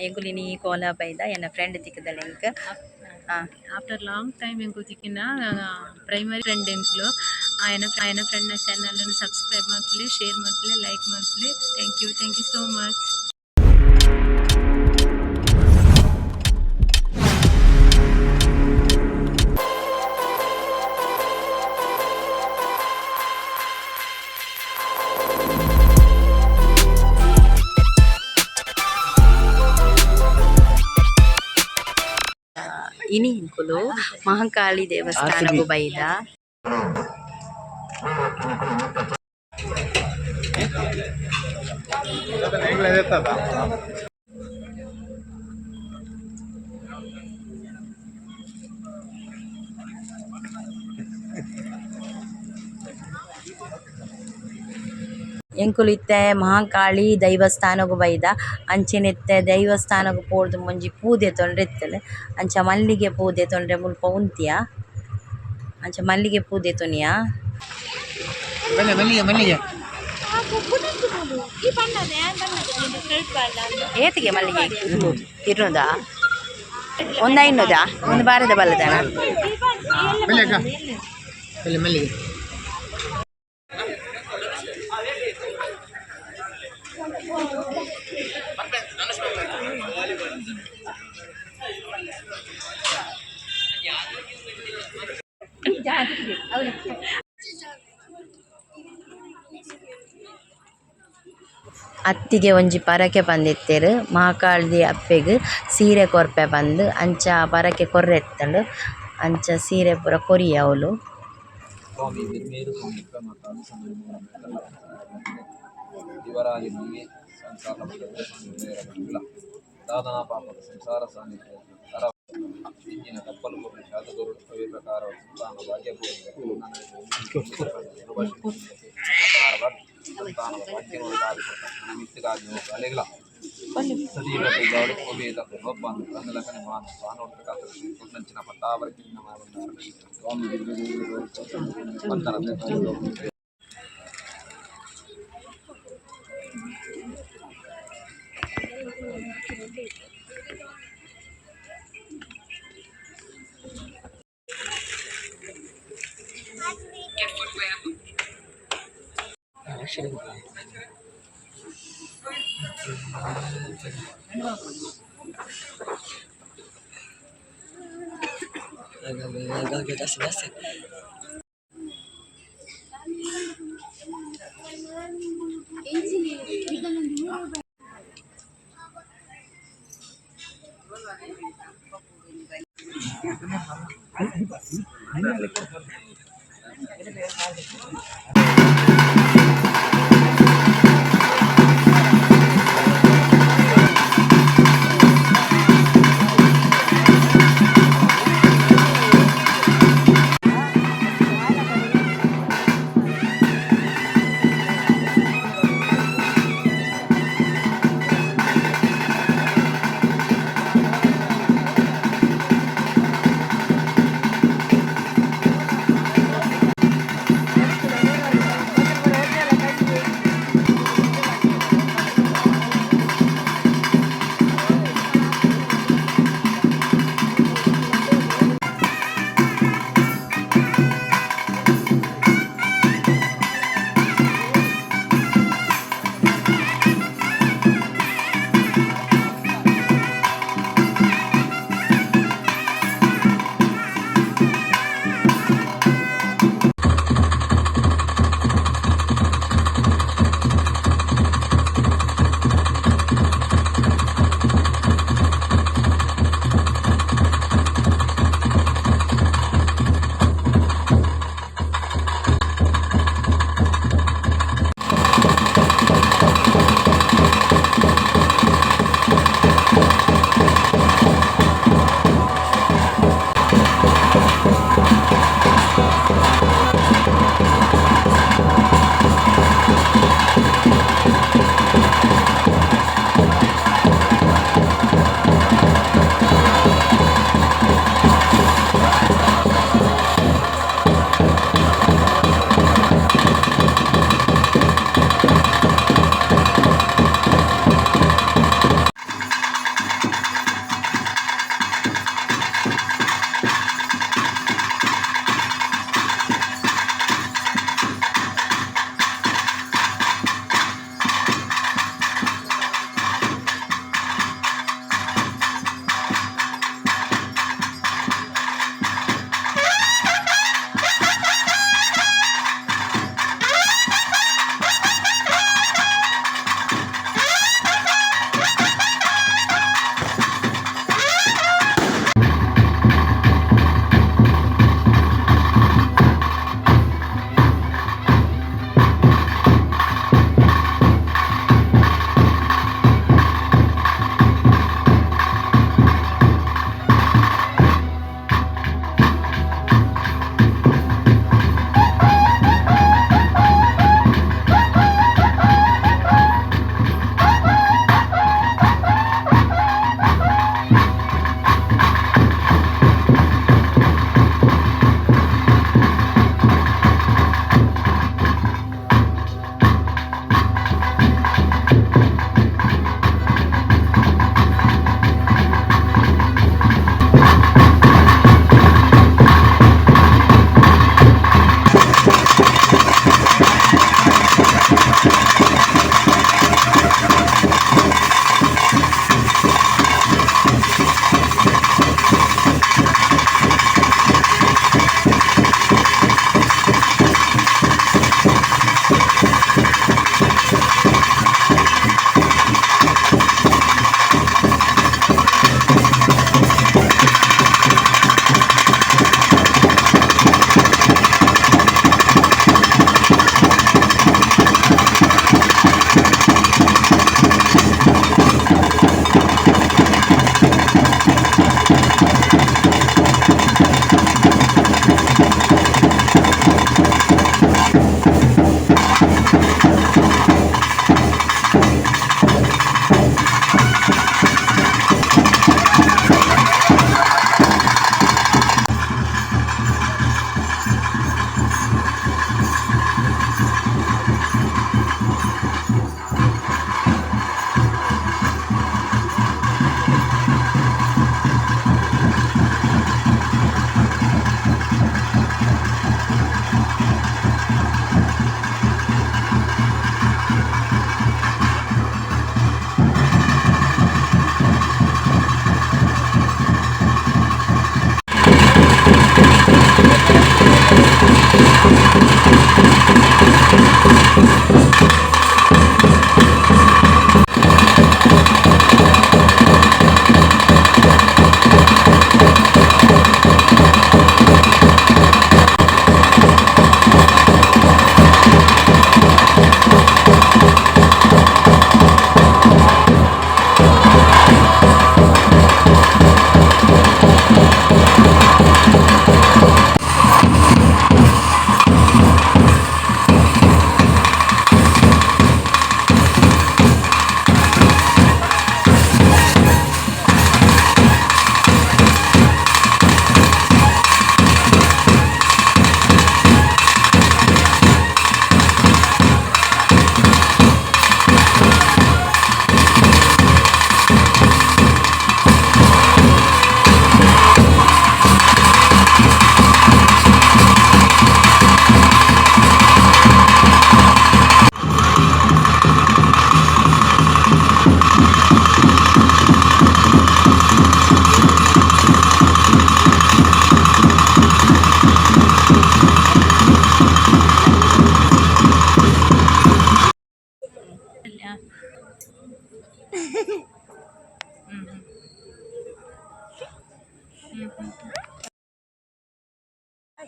ಎಂಕುಲಿನಿ ಕೋಲ ಬೈದ ಎನ್ನ ಫ್ರೆಂಡ್ ತಿಕ್ಕದಲ್ಲ ಎಂಕ್. ಆಫ್ಟರ್ ಲಾಂಗ್ ಟೈಮ್ ಎಂಕು ತಿಕ್ಕಿನ ಪ್ರೈಮರಿ ಫ್ರೆಂಡ್ ಎಂಕ್ಲು. ಆಯನ ಆಯನ ಫ್ರೆಂಡ್ನ ಚಾನಲ್ ಸಬ್ಸ್ಕ್ರೈಬ್ ಮಲ್ಪುಲೆ, ಶೇರ್ ಮಲ್ಪುಲೆ, ಲೈಕ್ ಮಲ್ಪುಲೆ. Thank you, thank you so much. ಇನಿ ಎಂಕುಲು ಮಹಾಕಾಳಿ ದೇವಸ್ಥಾನಗು ಬೈದ. ಎಂಕುಲು ಇತ್ತೆ ಮಹಾಕಾಳಿ ದೈವಸ್ಥಾನಗ್ ಬೈದ. ಅಂಚನೆ ಇತ್ತೆ ದೈವಸ್ಥಾನಗ್ ಪೋದು ಒಂಜಿ ಪೂ ದೆತೊಂಡ್ರೆ ಇತ್ತುಂಡು. ಅಂಚ ಮಲ್ಲಿಗೆ ಪೂ ದೆತೊಂಡ್ರೆ ಮುಲ್ಪ ಉಂತಿಯ. ಅಂಚ ಮಲ್ಲಿಗೆ ಪೂ ದೆತೊನಿಯ. ಮಲ್ಲಿಗೆ ಮಲ್ಲಿಗೆ. ಏತಿಗೆ ಮಲ್ಲಿಗೆ? ಇರ್ನೂದ? ಒಂದು ಐನೂದ? ಒಂದು ಬಾರದ ಬಲ್ಲದನ. ಮಲ್ಲಿಗೆ ಮಲ್ಲಿಗೆ ಮಲ್ಲಿಗೆ. ಅತ್ತಿಗೆ ಒಂಜಿ ಪರಕೆ ಪಂದಿತ್ತೆರ್ ಮಹಾಕಾಳಿ ಅಪ್ಪೆಗ್ ಸೀರೆ ಕೊರ್ಪೆ ಪಂದ್. ಅಂಚ ಪರಕೆ ಕೊರ್ರೆ ಇತ್ತುಂಡು. ಅಂಚ ಸೀರೆ ಪೂರ ಕೊರಿಯೆ ಅವ್ಲು. ಸ್ವಾಮಿ ನಿರ್ಮೇರು ಸಂಸಾರ ಸಾಧನಾ ಪಾಪದ ಸಂಸಾರ ಸಾನ್ನಿಧ್ಯ ಇಂಜಿನ ಕಪ್ಪಲು ಶಾತಗುರು ಪ್ರಕಾರ ಸಂತಾನ ಭಾಗ್ಯ ಸಂತಾನ ಭಾಗ್ಯ ಅಲೆಗಳ ಪಟ್ಟಾವರ.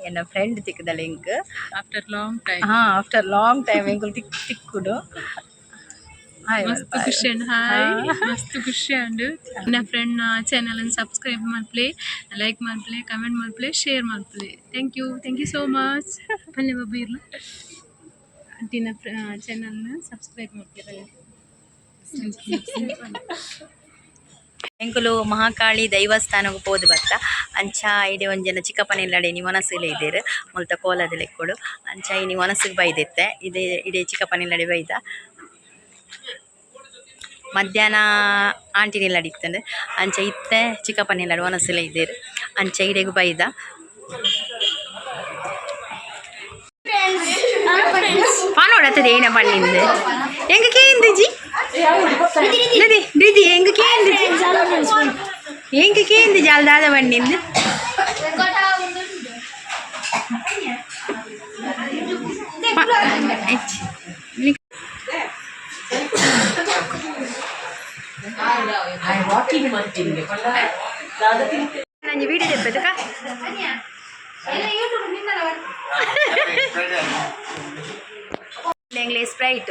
ಎನ್ನ ಫ್ರೆಂಡ್ ತಿಕ್ಕದ ಲಿಂಕ್. After long time. ಹಾ, ಆಫ್ಟರ್ ಲಾಂಗ್ ಟೈಮ್ ಎಂಕುಲು ತಿಕ್ ತಿಕ್ಕುಡು. ಹಾಯ್. ಮಸ್ತ್ ಖುಷಿ ಅಂಡ್ ಹಾಯ್, ಮಸ್ತ್ ಖುಷಿ ಅಂಡ್ ನನ್ನ ಫ್ರೆಂಡ್ ಚಾನಲ್ ಅನ್ನು ಸಬ್ಸ್ಕ್ರೈಬ್ ಮಲ್ಪಲೆ, ಲೈಕ್ ಮಲ್ಪಲೆ, ಕಮೆಂಟ್ ಮಲ್ಪಲೆ, ಶೇರ್ ಮಲ್ಪಲೆ. Thank you, thank you so much. ಪಲ್ಲೆ ಬಾಬು ಇರ್ಲ. ಆಂಟಿನ ಚಾನಲ್ನ ಸಬ್ಸ್ಕ್ರೈಬ್ ಮಲ್ಪಲೆ, ಬನ್ನಿ. ಎಂಕುಲು ಮಹಾಕಾಳಿ ದೈವಸ್ಥಾನಗ್ ಪೋದು ಬತ್ತ. ಅಂಚ ಇಡೆ ಒಂಜನ ಚಿಕ್ಕಪ್ಪನಿಲ್ಲಡೆ ಇನಿ ವನಸುಲ ಇದ್ದೇರು. ಮುಲ್ತ ಕೋಲದ ಲೆಕ್ಕೊಡು. ಅಂಚ ಇನಿ ವನಸುಗ್ ಬೈದಿತ್ತೆ. ಇದೆ ಇಡೆ ಚಿಕ್ಕಪ್ಪನಿಲ್ಲಡೆ ಬೈದ. ಮಧ್ಯಾಹ್ನ ಆಂಟಿನಿಲ್ಲಡೆ ಇತ್ತಂಡ್. ಅಂಚ ಇತ್ತೆ ಚಿಕ್ಕಪ್ಪನಿಲ್ಲಡೆ ವನಸುಲ ಇದ್ದೇರು. ಅಂಚ ಇಡೆಗ್ ಬೈದ. ಪನೋಡತ್ತದ ಏನ ಪನ್ನಿಂದು ಎಂಗ ಕೇಂದಿಜಿ ನದಿ ದಿದಿ ಎಂಗ ಕೇಂದಿಜಿ ಎಂಕ ಕೇಂದಿಜಿ ಅಲ್ ದಾದ ಪನ್ನಿಂದು. ನಂಜಿ ವೀಡಿಯೋ ತೆಪ್ಪೆದಕ್ಕ. ಎಂಗ್ಲೆ ಸ್ಪ್ರೈಟ್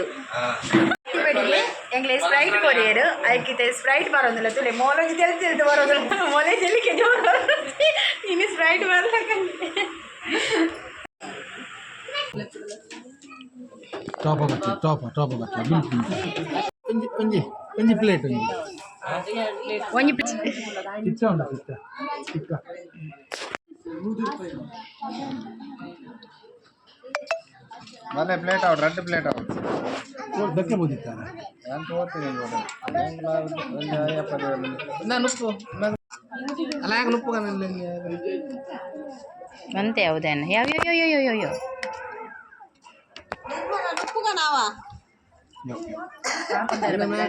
ಎಂಗ್ಲೆ ಸ್ಪ್ರೈಟ್ ಕೊರಿಯರು. ಐಕಿತೆ ಸ್ಪ್ರೈಟ್ ಬರೋದಿಲ್ಲ ತುಲೆ. ಮೋಲೊಂಜಿ ತೆಲ್ತು ತೆಲ್ತು ಬರೋದಿಲ್ಲ. ಮೊಲೆ ಜಲ್ಲಿಕೆ ಜೋರು ಇನ್ನು ಸ್ಪ್ರೈಟ್ ಬರ್ಲಕ್ಕಂತೆ. ಟಾಪ ಬಚ್ಚಿ ಟಾಪ ಟಾಪ ಬಚ್ಚಿ. ಒಂಜಿ ಒಂಜಿ ಒಂಜಿ ಪ್ಲೇಟ್ ಒಂಜಿ. ಒಂಜಿ. ಚಿಕ್ಕ ಉಂಟು, ಚಿಕ್ಕ ಚಿಕ್ಕ. ಮನೆ ಪ್ಲೇಟ್ ಅವ್ ರೆಡ್ ಪ್ಲೇಟ್ ಅವ್. ದಕ್ಕೆ ಬೋದಿತ್ತಾರೆ. ನಾನು ತೋರ್ತೀನಿ ನೋಡಿ. ನುಪ್ಪು ಅಲ್ಲ, ಯಾಕೆ ನುಪ್ಪು? ಅಂತೆ ಹೌದೇನ? ಯಾವ ಯಾವ ಯಾವ ಯಾವ ಯಾವ.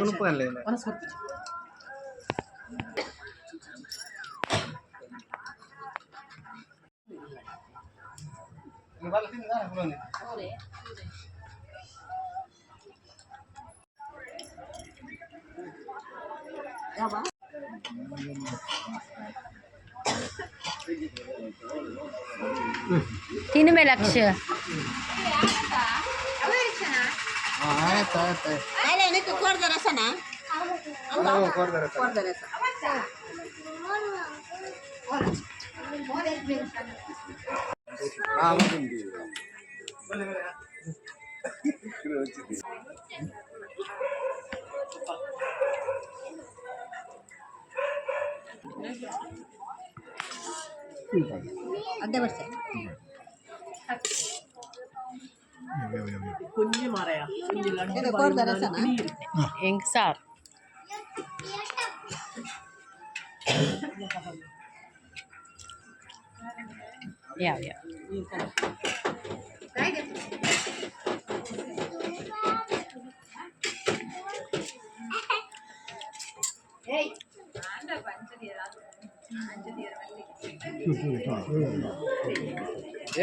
ನುಪ್ಪು ಅಲ್ಲ. ತಿನ್ನುಮೆ ಲಕ್ಷ. ಆಯ್ತು ಆಯ್ತು. ಆಯ್ತು. ಎಂಕ್ ಸಾರ್. ಯಾವ ಯಾವ.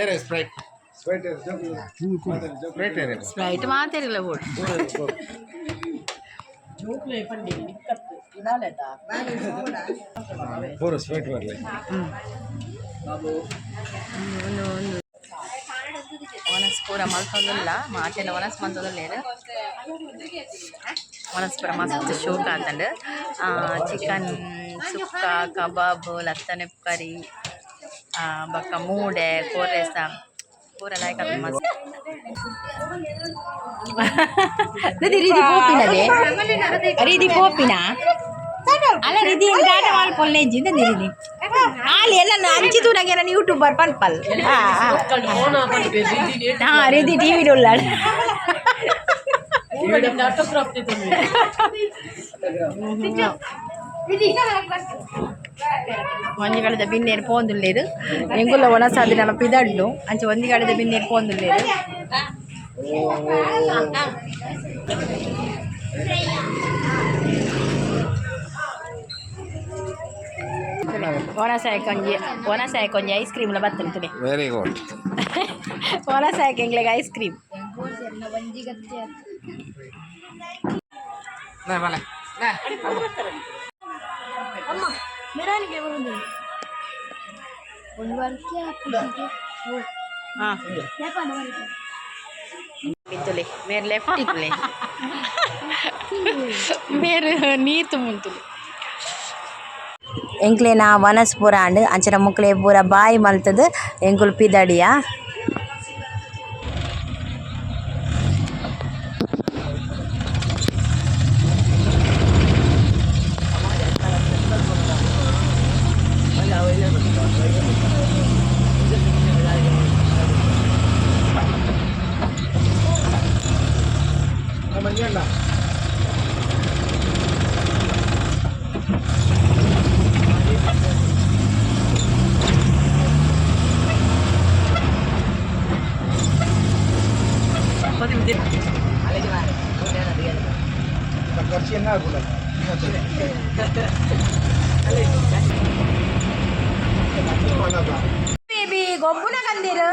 ಏರೆ ಸ್ಪ್ರೈಟ್ ಸ್ಪ್ರೈಟ್ ಸ್ಪ್ರೈಟ್ ಏರೆ. ಸ್ಪ್ರೈಟ್ ಮಾತಾಡಿಲ್ಲ ಬೋಡು. ಪೂರ ಸ್ಪ್ರೈಟ್ ಬರಲಿ. ಒಂದು ಒಂದು ವನಸ್ ಪೂರ ಮಲ್ತೊಂದುಲ್ಲ. ಮಾತೆಲ್ಲ ವನಸ್ ಮಲ್ತೊಂದುಲ್ಲೇರು. ವನಸ್ ಪೂರ ಮಸ್ತ್ ಶೋಕ್ ಆತಂಡ್. ಚಿಕನ್ ಸುಕ್ಕ, ಕಬಾಬ್, ಲತ್ತನೆ ಕರಿ, ಬೊಕ್ಕ ಮೂಡೆ ಕೋರೆಸ ಪೂರ ಲಾಯ್ಕ್ ಆಪುಂಡು ಮಸ್ತ್. ರೀತಿ ಪೋಪಿನದೆ ರೀತಿ ಪೋಪಿನ ಅಲ್ಲ ರೀತಿ ದಾಟ ಮಲ್ಪೊಲ್ನೆ ಇಜ್ಜಿ ರೀತಿ ಆಲಿ ಎಲ್ಲ ಅಂಚಿ ತೂನಗೆ ನಾನು ಯೂಟ್ಯೂಬರ್ ಪನ್ಪಲ್. ಹಾ, ರೀತಿ ಟಿವಿ ಉಳ್ಳಾಳ. ಒಂಜಿ ಕಡೆದ ಬಿನ್ನೇರು ಪೋಂದುಲ್ಲೇರು. ಎಂಕುಲ್ಲ ಒಣಸಾದಿ ನಮ್ಮ ಪಿದಡ್ಡು. ಅಂಚೆ ಒಂಜಿ ಕಡೆದ ಬಿನ್ನೇರು ಪೋಂದುಲ್ಲೇರು. ಒಣಸಾಯಕ್ಕೆ ಒಂಜಿ ಒಣಸಾಯಕ್ಕೆ ಒಂಜಿ ಐಸ್ ಕ್ರೀಮ್ಲ ಬತ್ತಂತದೆ. Very good. ಒಣಸಾಯಕ್ಕೆ ಎಂಗ್ಲೆಗ್ ಐಸ್ ಕ್ರೀಮ್. ಬಲೆ. ಹಾ ಮಿತ್ತುಲೆ ಮೇರ್ ಲೆಫ್ಟ್ ಇತ್ತುಲೆ. ಮೇರ್ ನೀರ್ ತುಂಬುಂತುಲೆ. ಎಂಕ್ಲೆನ ವನಸ್ ಪೂರ ಆಂಡ್. ಅಂಚನೆ ಮೊಕ್ಲೆ ಪೂರ ಬಾಯಿ ಮಲ್ತುದು ಎಂಕುಲು ಪಿದಡಿಯ. ಬೇಬಿ ಗೊಬ್ಬುನ ಕಂದಿರು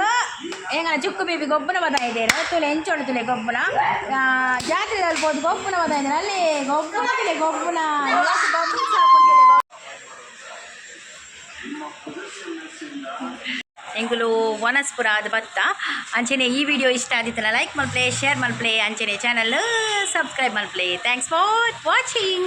ಎಂಗನ ಚುಕ್ಕು ಬೇಬಿ ಗೊಬ್ಬುನ ಬದಾಯಿದೇರು. ತುಲೆ ಎಂಚೋಡು ತುಲೆ ಗೊಬ್ಬುನ. ಜಾತ್ರೆ ಅಲ್ಬೋದು ಗೊಬ್ಬುನ ಬದಾಯಿದೇರು. ಅಲ್ಲಿ ಗೊಬ್ಬುನ ತುಲೆ ಗೊಬ್ಬುನ. ಗೊಬ್ಬುನ. ಎಂಕುಲು ವನಸ್ಪುರ ಅದು ಬತ್ತ. ಅಂಚನೆ ಈ ವಿಡಿಯೋ ಇಷ್ಟ ಆದಿತ್ತಲ್ಲ, ಲೈಕ್ ಮಲ್ಪ್ಲೆ, ಶೇರ್ ಮಲ್ಪ್ಲೆ, ಅಂಚನೆ ಚಾನಲ್ ಸಬ್ಸ್ಕ್ರೈಬ್ ಮಲ್ಪ್ಲೆ. Thanks for watching.